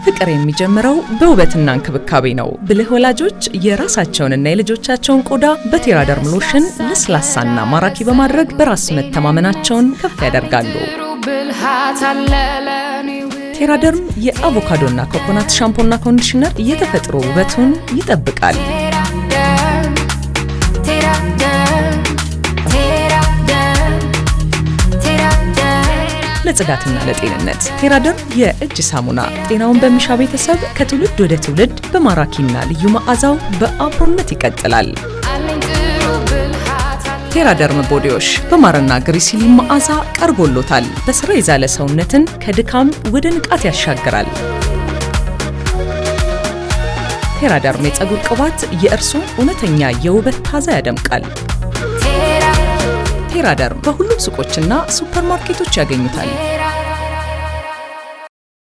ፍቅር የሚጀምረው በውበትና እንክብካቤ ነው። ብልህ ወላጆች የራሳቸውንና የልጆቻቸውን ቆዳ በቴራደርም ሎሽን ለስላሳና ማራኪ በማድረግ በራስ መተማመናቸውን ከፍ ያደርጋሉ። ቴራደርም የአቮካዶና ኮኮናት ሻምፖና conditioner የተፈጥሮ ውበቱን ይጠብቃል። ለጽዳትና ለጤንነት ቴራደርም የእጅ ሳሙና ጤናውን በሚሻ ቤተሰብ ከትውልድ ወደ ትውልድ በማራኪና ልዩ መዓዛው በአብሮነት ይቀጥላል። ቴራደርም body wash በማርና ግሪሲሊን መዓዛ ቀርቦሎታል። በስራ የዛለ ሰውነትን ከድካም ወደ ንቃት ያሻግራል። ቴራደርም የፀጉር ቅባት የእርሶን እውነተኛ የውበት ታዛ ያደምቃል። ቴራደርም በሁሉም ሱቆችና ሱፐርማርኬቶች ያገኙታል።